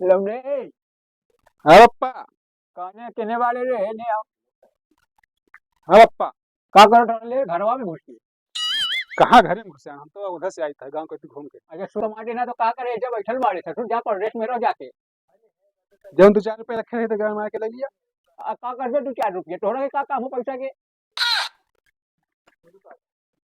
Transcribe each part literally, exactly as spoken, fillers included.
लौंडे। हाँ पप्पा। कहने केने वाले रे, ने आओ। हाँ पप्पा। का करत रहले घरवा में घुस के? कहाँ घरे में घुसे? हम तो उधर से आई था, गाँव के घूम के। अच्छा, सुन मारे ना तो का करे, जब बैठल मारे ससुर, जा परदेस में रह जाके। जौन दो चार रुपया रखे रहे तो गाँव में आके ले लिया। आ, का करबे दो चार रुपया? तोहरा के का काम हो पैसा के?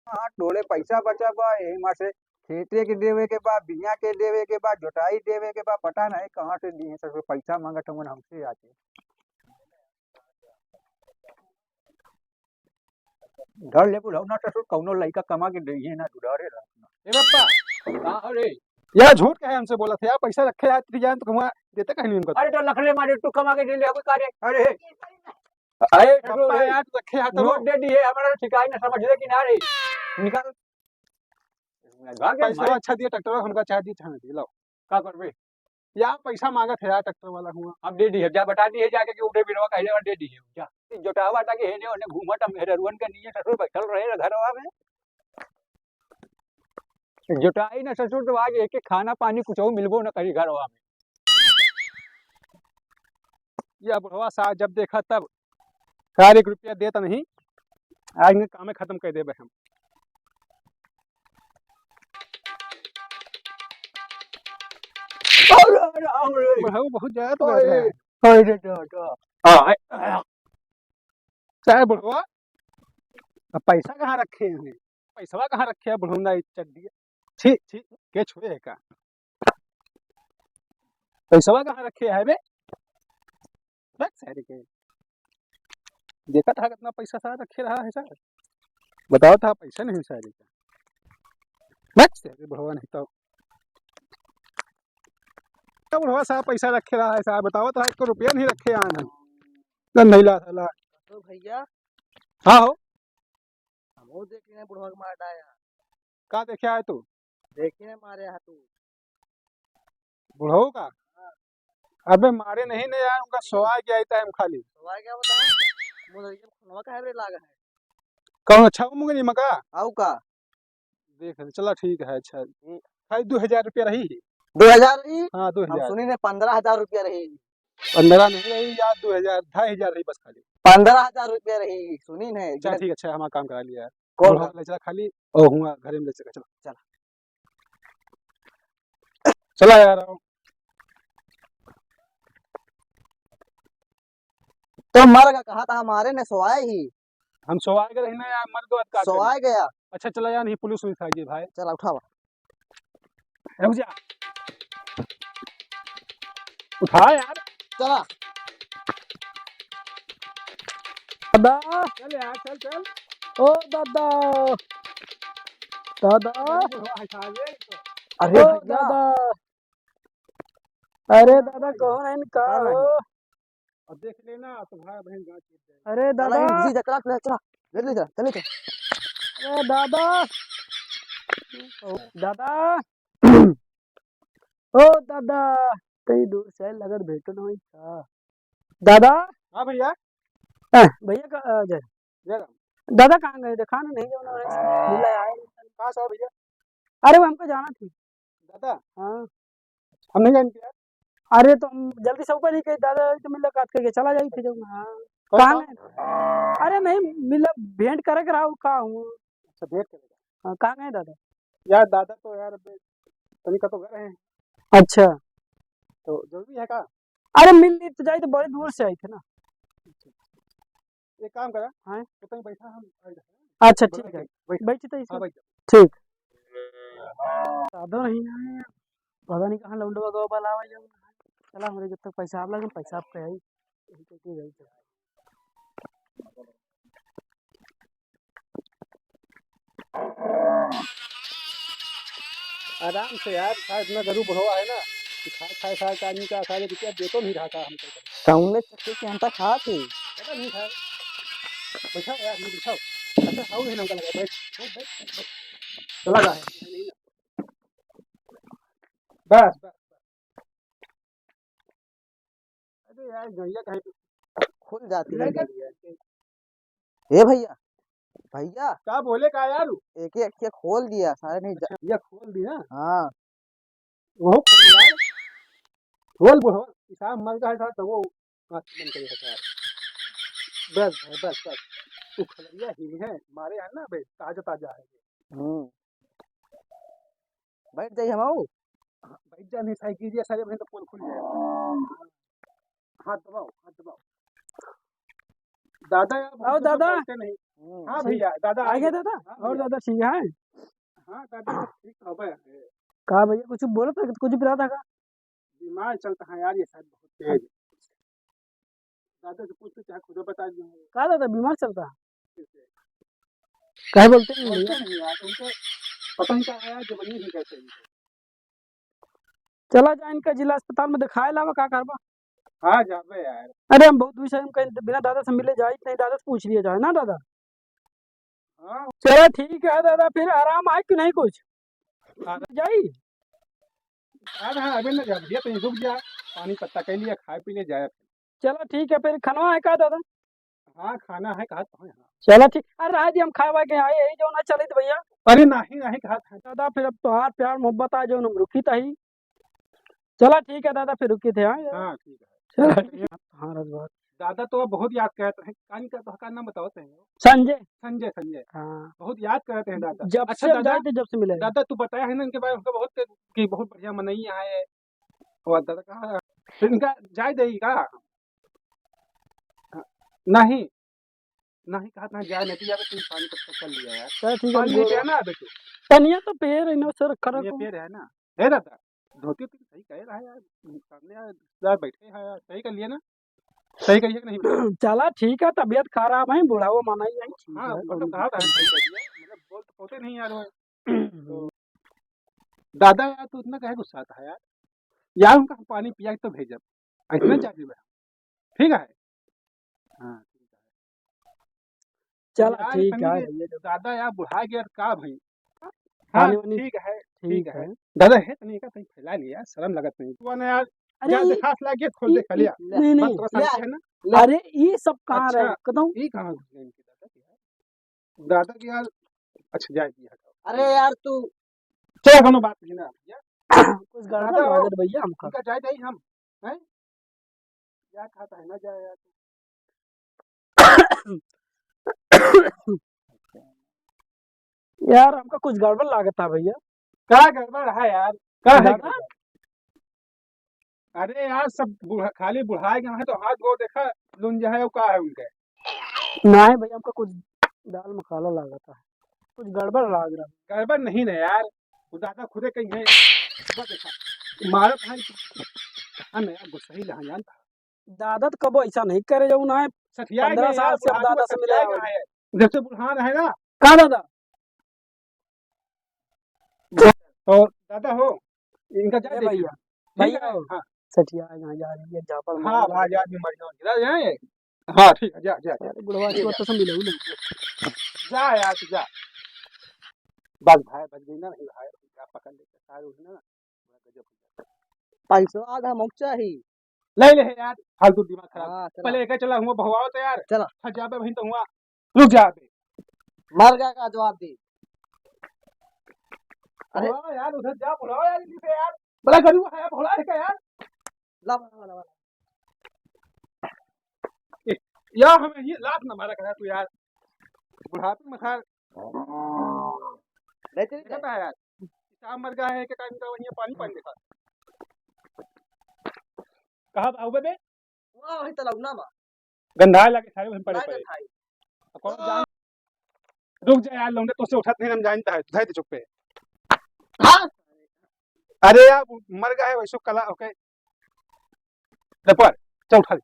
हाँ, टोले पैसा बचा बा, यही मा से खेते के देवे के बा, बिया के देवे के बा, जोताई देवे के बा, पता नहीं कहाँ से दिए, सब पैसा मांगत हवन हमसे आके। धर ले बुढ़ऊ ना ससुर, कौनो लइका कमा के देइहे ना, तू डरे रह। ए बप्पा, का हो रे? यार झूठ काहे हमसे बोलत है यार, पैसा रखे यार, तू जान तो कमा देते कहीं नहीं उनका। अरे तो नखरे मारे, तू कमा के दे ले, कोई का रे? अरे, अरे, पप्पा यार, रखे हाथ नोट दे दिए, हमारा ठिकाई ना समझ ले कि ना रे। निकाल। भाग गया पैसा भाई। अच्छा दिए, ट्रैक्टर हमका चाह दिए, चाह दिए, लाओ। का करबे? यार पैसा मांगत है यार, ट्रैक्टर वाला हुआ। अब दे दिए, जा बता दिए जाके कि उठे बिरवा कहले और दे दिए। जा। जोटावा ताकि हेने ओने घूमत, हम हेररुअन के निये ससुर बैठल रहे घरवा में। जोटाई ना ससुर तो आज एक एक खाना पानी कुछ मिलबो ना करी घरवा में। या बुढ़वा साहब जब देखा तब सारे एक रुपया देता नहीं, आज इनके कामे खत्म कर देबे हम। अरे राम रे। बुढ़ऊ बहुत ज्यादा तो अरे, अरे दादा। हाँ, ए, चाहे बुढ़वा, अब पैसा कहाँ रखे हैं? पैसवा कहाँ रखे हैं बुढ़ऊ ना चड्डी? छी, छी, के छुए है का? पैसवा कहाँ रखे है बे? बस सारे के। देखा था कितना पैसा सारा रखे रहा है सर। बताओ था पैसा नहीं सारे का। बस सारे बुढ़वा नहीं तो। बुढ़वा साहब पैसा रखे रहा है साहब, बताओ तो एक रुपया नहीं रखे आन है। गंधैला साला। तो भैया। हाँ हो। हमहू देखे हैं बुढ़वा के मार डाया। का देखे आए तू? देखे हैं मारे हाथ तू। बुढ़ऊ का? हाँ। अबे मारे नहीं ने यार, उनका सोआ गया था हम खाली। सोआ गया बता। मुझे ये खुनवा का है रे लागा है। कौन अच्छा वो मुंगरी मका? आऊ का? देख ले, चला ठीक है, अच्छा। हम्म। खाली दो हजार रुपया रही। दो हजार रही? हाँ, हम दो हजार। सुनी ने पन्द्रह हजार रुपया रही। पन्द्रह नहीं रही यार, दो हजार, ढाई हजार रही बस खाली। पन्द्रह हजार रुपया रही, सुनी ने। अच्छा, ठीक, अच्छा, हमारा काम करा लिया। कौन बुढ़वा का? ले चला खाली, ओ, हुआ घरे में ले चला, चला। चला। चला यार, आओ। तो मर का कहा था हमारे ने सोआए ही। हम सोआए गए रही ना यार, मर गए का सोआए करी? गया। अच्छा चला यार, नहीं पुलिस उलिस आ गई भाई। चला उठावा। रुक जा। उठा यार। चला। दादा। चल यार, चल, चल। ओ दादा। दादा। अरे बुढ़वा हटा ले। अरे ओ भैया। दादा। अरे दादा, कौन है इनका? पता नहीं। हो? अब देख लेना, तो भाई बहन गाँव छूट जाएगी। अरे चला, दादा। ये घुसी जा, चला, चला, चला, ले, ले, चला, चले, चला। अरे दादा। ओ दादा। ओ दादा। कई दूर से लगत भेंटो न होई का? दादा। हाँ भैया। ए, भैया का, अ, जय। जय राम। दादा कहाँ गए? देखा ना, नहीं जाना है। मिला यार। कहाँ से हो भैया? अरे वो हमको जाना थी। दादा? हाँ। हम नहीं जानते यार। अरे तो हम जल्दी से ऊपर ही कही, दादा तो मुलाकात करके चला जाई फिर जब। हाँ। कौन कहाँ सा? गए? अरे नहीं, मिला, भेंट करे के रहा, का हुआ? अच्छा, भेंट करेगा। हाँ, कहाँ गए दादा? यार दादा तो यार अबे तनिका तो घर है। अच्छा। तो जरूरी है का? अरे मिल ली तो जाई, तो बड़े दूर से आई थे ना। एक काम करा। हाँ। तो कहीं बैठा हम। अच्छा, ठीक है। बैठ। बैठी तो हाँ, इसमें। बैठ। ठीक। साधो नहीं है। पता नहीं कहाँ लौंडवा गवा बलावा जाओ। चला हमरे जब तक पैसा आप लगे, पैसा आप पे आई। आराम से यार, खा, इतना गरीब बुढ़वा है ना कि खाए, खाए, खाए का आदमी का सारे रुपया देतो नहीं रहा था हमको। कौने चक्के के अंता खा थे? पता नहीं था। बैठा यार, नहीं बैठा। अच्छा, खाओ ही ना, लगा, बैठ, बैठ, बैठ, बैठ। चला रहा है। बस, बस। अरे यार, गैया कहीं पे खुल जाती है गैया। ए भैया, भैया। का बोले का यार? एक, एक, एक खोल दिया, सारे नहीं जा- अच्छा, ये खोल दिया? हाँ। वो खोल यार। बोल, बोल, बोल। हिसाब मर गया है साहब, तो वो बात मन करे है साहब। बस भाई, बस, बस। तू खलरिया ही है, मारे है ना बे, ताजा, ताजा है। हम्म। बैठ जाई हम आओ। हाँ, बैठ जा, नहीं साइकिल दिया सारे भाई तो पोल खुल जाए। हाथ दबाओ, हाथ दबाओ। दादा यार, आओ बहुत दादा। बोलते नहीं। हम्म। हाँ ठीक। भैया, दादा आ आ गया गया। दादा? हाँ और भैया। दादा ठीक है? हाँ दादा, ठीक तो है। का भैया कुछ बोलत है, कुछ पिरात है का? बीमार चलता है यार, ये शायद बहुत तेज। दादा से पूछ लो, चाहे खुद बता देंगे। का दादा बीमार चलता है? कैसे? काहे बोलते नहीं बोलते भैया? नहीं यार, उनके पता नहीं क्या है यार, जबरदस्ती नहीं करते इनको। चला जा इनका जिला अस्पताल में दिखाए लावा, का करबा? हाँ, जाबे यार। अरे हम बहुत विषय में कहीं बिना दादा से मिले जाई नहीं, दादा से पूछ लिया जाए ना दादा। हाँ। चला ठीक है दादा, फिर आराम आए कि नहीं कुछ? हाँ। जाई? अरे हाँ, अबे ना जा भैया, तनी रुक जा, पानी पत्ता कर लिया, खाए पी ले जाए। चला ठीक है, फिर खाना है का दादा? हाँ, खाना है, कहा तो है, हाँ। चला ठीक, अरे आज हम खाए वाए के आए, यही जो ना चलित भैया। अरे नहीं, नहीं, कहा था। दादा फिर अब तोहार प्यार मोहब्बत आ जो हम रुकी तही। चला ठीक है दादा, फिर रुकी थे, हाँ। हाँ, ठीक है। चला ठीक है। हाँ, रजवार। दादा तो बहुत याद करत रहे, कान का, तो का नाम बताओ तहे? संजय। संजय, संजय। हाँ। बहुत याद करत हैं दादा। जब अच्छा से हम दादा, जाए थे, जब से मिले हैं। दादा तू बताया है ना इनके बारे में, हमको बहुत कि बहुत बढ़िया मनई है। और दादा कहा, फिर इनका जाए देई का? नहीं, नहीं कहा था जाए नहीं, तो यार तू पानी कब तक कर लिया यार? चल ठीक है, पानी हम लेके गोड़ आना बेटू। पनिया तो पेड़ है ना सर, खड़ा ये को। पेड़ है ना। हे दादा, धोती तो सही कह रहा है यार, सामने यार रिश्तेदार बैठे हैं यार, सही कर लिया ना? सही कहिए कि नहीं? चला ठीक है, तबीयत खराब है, बुढ़ाओ मनाई है, ठीक हाँ, है, मतलब कौन कहा था, दिक्कत सही कर दिया, मतलब बोल तो पाते नहीं यार वो। तो दादा यार, तू इतना काहे गुस्साता है यार? यार, उनका हम पानी पिया के तो भेजब, इतना चाहिए भाई, ठीक है? हाँ, ठीक है। चला यार, ठीक है भैया। दादा यार, बुढ़ा गया का भाई? हाँ, पानी वानी ठीक है, ठीक है। दादा है, तनी का तनी फैला लिया, शर्म लगत नहीं। तू ना यार, अरे जा ये, देखा, लागे, खोल ये, दे, खा लिया। ये, नहीं, बस नहीं। थोड़ा सा है ना? अरे, ये सब कहाँ रहे? अच्छा, कदम? ये कहाँ घुस गए इनके दादा के यार? दादा के यार, अच्छा, जाए दिया। अरे यार, तू चलो, कोनो बात नहीं ना, भैया। कुछ गड़बड़ दादा हो, लागत भैया हमका। इनका जाए दे हम, हैं? क्या खाता है ना, जाए यार। यार, हमका कुछ गड़बड़ लागत है भैया। का गड़बड़ है यार? का है दादा? गड़बड़? अरे यार, सब बूढ़ा, खाली बुढ़ाए गए हैं तो हाथ गोड़ देखा, लुंजा है, वो का है उनके? नहीं भैया, हमका कुछ दाल मसाला लागत है, कुछ गड़बड़ लाग रहा है। गड़बड़ नहीं ना यार, वो दादा खुदे कहीं है। बस देखा, मारत है, हाँ ना यार, गुस्सा ही लहा जानता। दादा तो कबो ऐसा नहीं करे, जो ना है, सठिया पन्द्रह गए साल यार, से अब बुढ़ा दादा से मिले सठिया आवे। गए हैं। जब से बुढ़ान है ना। का दादा? तो दादा हो, इनका जा ए देखिए। भैया, ठीक भैया है? हो, हाँ। सठिया है, यहाँ जा रही है, झापड़ हाँ, मार रहा है। भाई, आज मर जाओ। जा, जा, जा। हाँ, ठीक है, जा, जा, जा। अरे, बुढ़वा जा, चोट जा। से मिले हूँ ना। जा यार, तू जा। बस भाई, बच गई ना, नहीं भाई, जा पकड़ लेते, सारे उठना ना। पाँच सौ आधा मौका ही। ले ले यार, फालतू दिमाग खराब। हाँ, चला। पहले एक चला हुआ भगवाओ तो यार। चला। फंस जाबे वहीं तो हुआ। रुक जा बे। मर गया का जवाब दे। अरे। बुलाओ यार, उधर जा, बुलाओ यार, इन्हीं पे यार। बड़ा गरीब है यार, भोला है क्या यार? ला, ला, ला, ला। ए, यार, हमें ये लात ना मारा करा तू यार। बुढ़ापे में खा। नहीं, चली देखा जाए। था यार, हिसाब मर गया है, के टाइम का वहीं पानी, पानी देखा। कहाँ बा, उबे बे? वाह, वही तलौना बा। गंधाए लगे सारे, वहीं पड़े ना पड़े। गंधाई। अब कौन जान-, रुक जा यार, लौंडे, तो से उठत नहीं, हम जानता है, धर दे चुप पे। हाँ। अरे यार, मर गया है, वैसे कला, ओके। ले पर, चल उठा ले।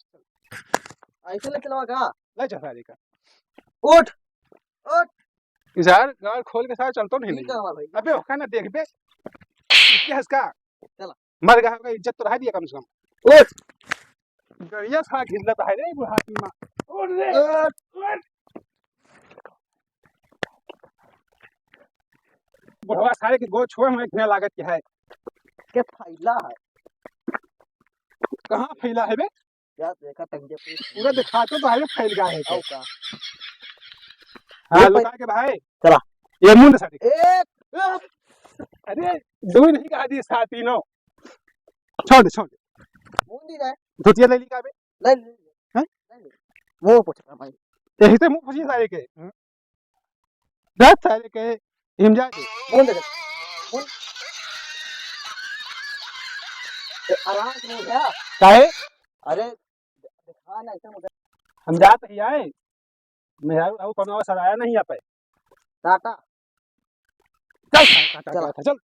ऐसे ले चलवा का? ले चल सारे का। उठ, उठ। यार, गाल खोल के सारे चलतो नहीं, ठीक नहीं। है भाई। अबे, ओका ना देख बे। क्या है इसका? चला। मर गया होगा, इज्जत तो रहा दिया कम से कम। उठ। गड़िया खा घिस लेता है रे बुढ़ापी में। उठ रे। उठ। उठ। बुढ़वा सारे के गोड़ छोड़, हमें घिना लागत के है। के फैला है। कहाँ फैला है बे? क्या देखा टंगे पे? पूरा दिखा तो भाई फैल गया है और क्या? हाँ, ये लुका के भाई। चला। ये मुंड सारे। एक, अरे, दो नहीं कहा दिए, सात तीनों। छोड़ दे, छोड़ दे। की रहे। धोतिया ले ली का बे? ले ले। हैं? ले ले। मुंह पूछ रहा भाई। यही से मुंह पूछिए सारे के। हम्म। दस सारे के। हिम जा दे। कौन दे? कौन? ए, आराम से हो गया। काहे? अरे, दिखा ना, ऐसे मुझे। हम जात ही आए। मेहरारू, अब कोनो सराया नहीं आ पाए। टाटा। चल, टाटा, चल। टाटा, चल।